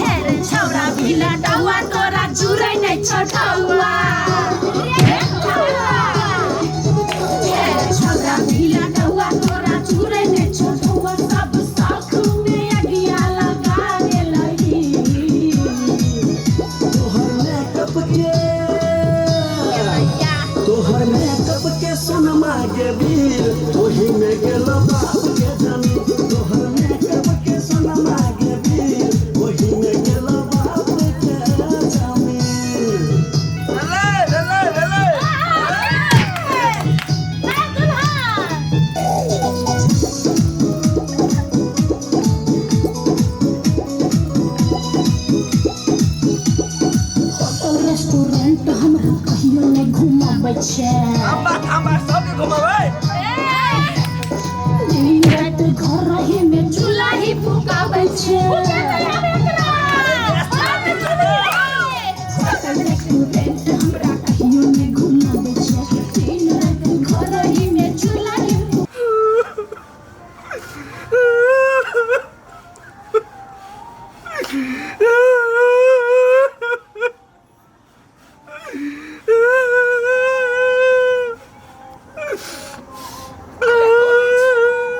हे रे छौरा भिला टौआ तोरा जुरै नै छौ ठौआ। हे रे छौरा भिला टौआ तोरा जुरै नै छौ ठौआ, सब शौक में अगिया लगा देलही। तोहर मेकअप के, तोहर मेकअप के सोनमा के बिल, ओही में गेलो बाप के जमीन। तोहर मेकअप के सोनमा के बिल, ओही में गेलो बाप के जमीन। भेलै भेलै भेलै। होटल रेस्टोरेंट हमरा कहियो नहि घुमाबै छै। थाम्बा थाम्बा, सबके घुमेबै। दिन राति घर रही में चूल्हा ही फुकाबै छै। होटल रेस्टोरेंट हमरा कहियो नहि घुमाबै छै, दिन राति घर रही में चूल्हा ही।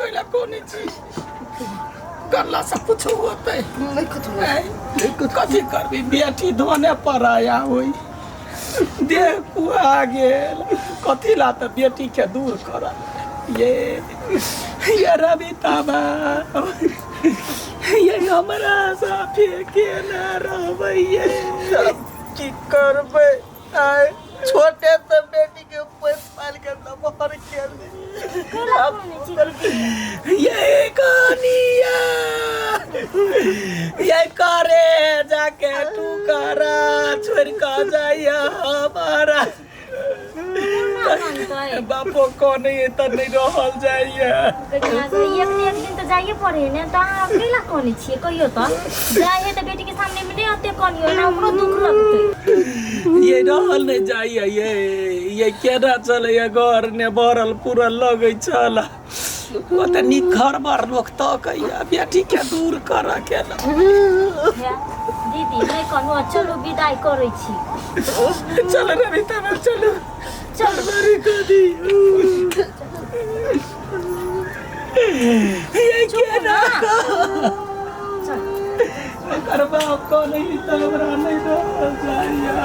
कैला कोनी छी करला से कुछ होतै नहि कथु कथी करबी? बेटी धोने पराया होई, देह कुहा गेल। कथी ला तऽ बेटी के दूर करल? ये रवि ताबा, ये हमरा साथे केना रहबै? ये की करबै? आय छोटे से बेटी के पोसि पालि के नमहर केली। ये कनिया, ये करे जाके टुकरा छोड़ कऽ जाइया हमारा। बापो कने तऽ नहि रहल जाइया। एक ने एक दिन तऽ जाइए पड़े ने, तऽ अहाँ अकेला कने छियै? कहियो तऽ जाइ है तऽ बेटी के सामने में नहि ओते कनियो ने, ओकरो दुख लगतै। ये रहल नहि जाइया। ये केना चलैया घर? ने भरल पुरल लगै छल, ओते नीक घर बर लोक तकैया, बेटी के दूर करऽ केना? हे, दीदी नहि कहलहुँ, चलू विदाई करै छी। चल रवि तब, चलू। चलू। बड़ी कदी ये केना चल। एकर बाप को नहीं तऽ हमरा नहि रहल जाइया।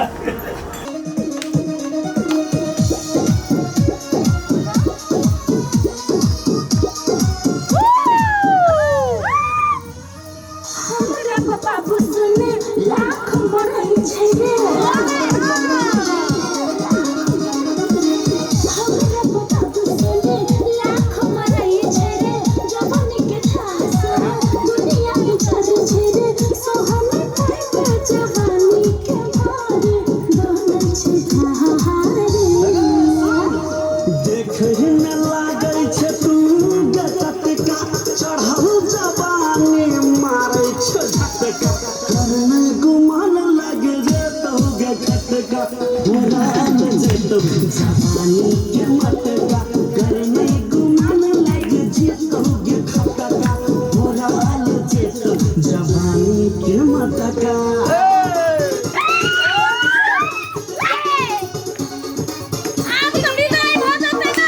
हमरा बाबू सुने लाख मरै छै रे, हमरा बाबू सुने लाख मरै छै रे, जवानी के थाह दुनिया में चढ़ छै रे। सोहन पाइप जवानी के भार बनल छै धार रे। देखही में लागै छै तू गटटका, चढ़ल जवानी मारै छै झटका। करने गुमान लग जेतौ गे खटका, उड़ान जेतौ जवानी के मटका। करने गुमान लग जेतौ गे खटका, उड़ान जेतौ जवानी के मटका। आब तऽ विदाई भऽ जेतै ने।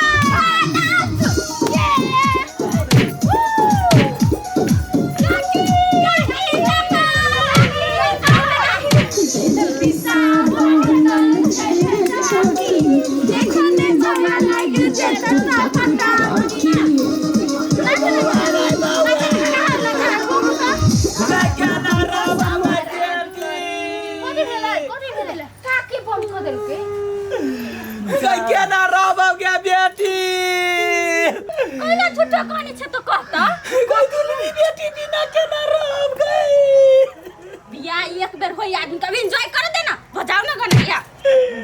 देखने जमा लागि जेतौ टकटकी। कथी भेलै? कथी भेलै? काकी बंद कऽ देलकै। केना रहब गे बेटी? कैला झूठो कहने छै तो कहता। गई दुलमी बेटी बिना केना रहब गई? बियाह एक बेर होई आदमी, कभी एंजॉय कर दे ना। बजाओ ना गाना या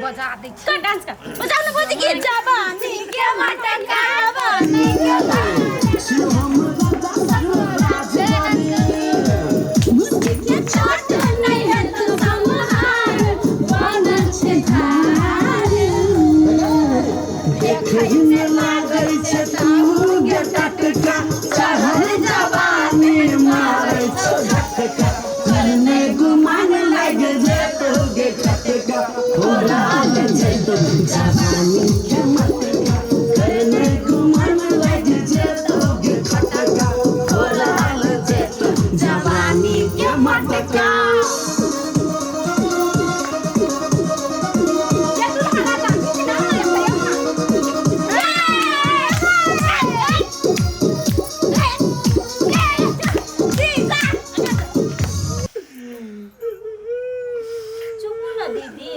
बजा दै छी। कर डांस कर, बजाओ ना भौजी की जवानी के मटका बनी के मुस्की के चोट नहीं है तू संहार, फोड़ाल जेतो जवानी के मटका करने गुमान लग जेतो गे खटका फोड़ाल जेतो जवानी के मटका। चुपू न दीदी,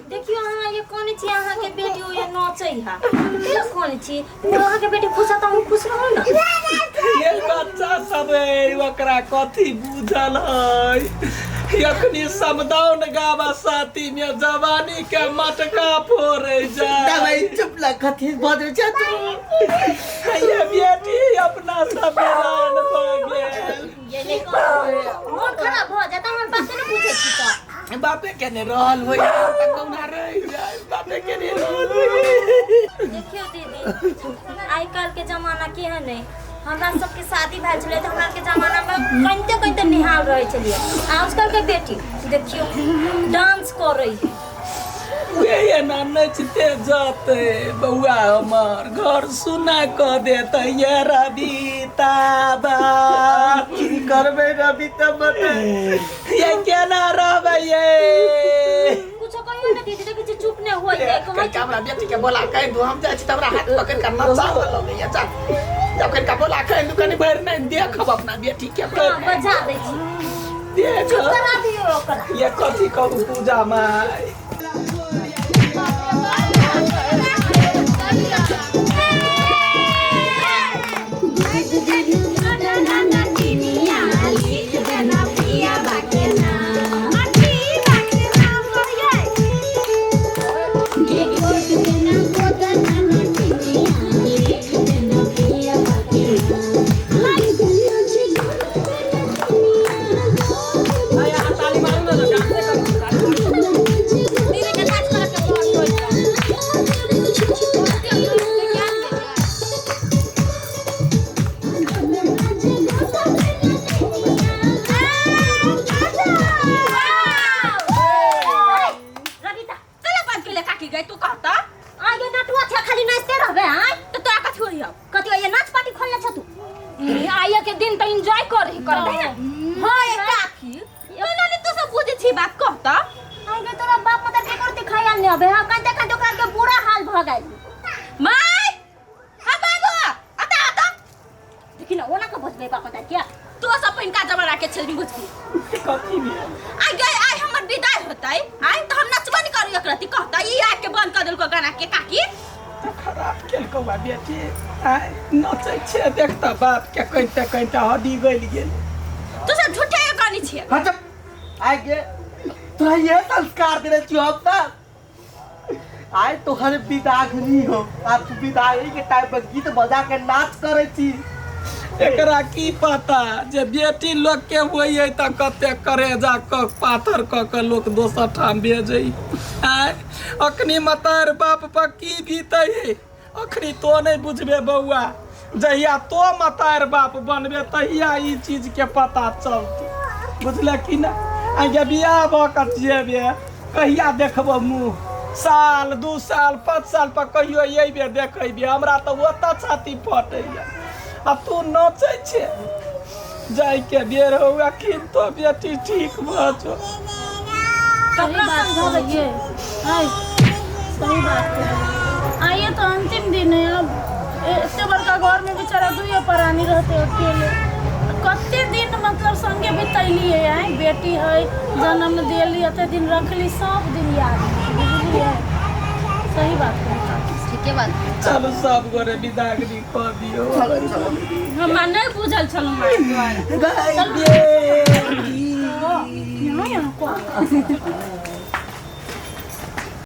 देखियो अहाँ ये कोन छी, अहाँ के बेटी ओ ये नचै हा के कोन छी, अहाँ के बेटी खुश त हम खुश रहू न। ये बच्चा सब है ओकरा कथी बुझल है, अखनी समदाउन गावा साथी में जवानी के मटका फोड़े जाय। दवाई चुप ला कथी बजै छै तू? ये बेटी अपना सब हैरान भऽ गेल। ये नहीं कहू, मोन खराब भऽ जायत, हमर बाते नहि पूछै छी तऽ। बापे के ने रहल होय तऽ कहुना रहि जाय, बापे के ने रहल होय। देखियौ दीदी, आइ काल्हि के जमाना केहन है। हमरा सबके शादी भेल छलै तऽ हमरा के जमाना में कनिते कनिते निहाल रहै छलियै। आजकल के बेटी देखियौ डांस करै है। वे एना नचते जते बौआ हमर घर सुना कऽ देतै ये रविता बा। की करबै रवि तऽ बता, ये केना रहबै ये? कुछो कहियो ने दीदी, देखै छी चुप नहि होइ है। कहै कनिका हमरा बेटी के बोला कहि दू, हम जाइ छी तऽ हमरा हाथ पकड़ि कऽ नचाबऽ लगैया। चल जब कनिका बोला कहि दू, कनि भरि नहि देखब अपना बेटी के। हँ, बजा दै छी, देख चुप करा दियौ ओकरा। ये कथी कहू पूजा माय? रविता चला बंद कर ले काकी गई तू कहता आ ये नटुआ छै, खाली नाचते रहबे आय तो तोरा कथी होई हौ? कथी होई? ये नाच पार्टी खोलने छ तू? आइए के दिन तो एंजॉय कर ही करते ना। हां ये काकी तू ना तू सब बुझे छी बात कहता। आइ गे तोरा बाप मदर के करते खायल ने अबे हां, कांते कांते ओकरा के बुरा हाल भ गेल। My हां बाबू आता आता देखि न ओना के बजबे बाप मदर के। तू सब पहिनका जमाना के छलनी बुझकी। कथी भेल? आइ गई आइ हमर विदाई होतै, आइ तो हम नचबो नहीं करू एकरती कहता। ई आइ के बंद कर देलको गाना के काकी। तऽ खराब केलकौ बा बेटी, आइ नचै छै देखता बाप के कहिते कहिते हड्डी गलि गेल। तू सब झूठे के कहनी छियै। हाँ चुप आइ गे तोरा ये संस्कार देने छियो हम तऽ। आइ तोहर विदागरी हो आ तू विदागरी के टाइम पर गीत बजा के नाच करै छी। एकरा की पता जे बेटी लोक के होइ है तऽ कते करेजा कऽ पाथर कऽ के लोक दोसर ठाम भेजै। आँय अखनी मतार बाप पर की बीतै है अखनी तो नहि बुझबे बौआ, जहिया तो मतार बाप बनबे तहिया ई चीज के पता चलतै, बुझले कि ना? आ जे बियाह भऽ कऽ जेबे कहिया देखबो मुँह? साल 2 साल 5 साल पर कहियो अयबे देखेबे, हमरा तऽ ओतऽ छाती फटैया आ तू नचै छे। जाइके बेर हौ अखन तो बेटी ठीक भऽ जो। ककरा संग धोबै ये आइ सही बात है, आइए तो अंतिम दिन है। अब एते बड़का घर में बेचारा दुइये प्राणी रहते अकेले, कते दिन मतलब संगे बितैलिए। आइ बेटी है जन्म देली, एते दिन रखली, सब दिन याद है, बुझलिए? सही बात है काकी। ठीके बात। चलू सब गोरे विदागरी कऽ दियौ। हमरा नहीं बुझल छल माय द्वारा। गै बेटी यहाँ यहाँ को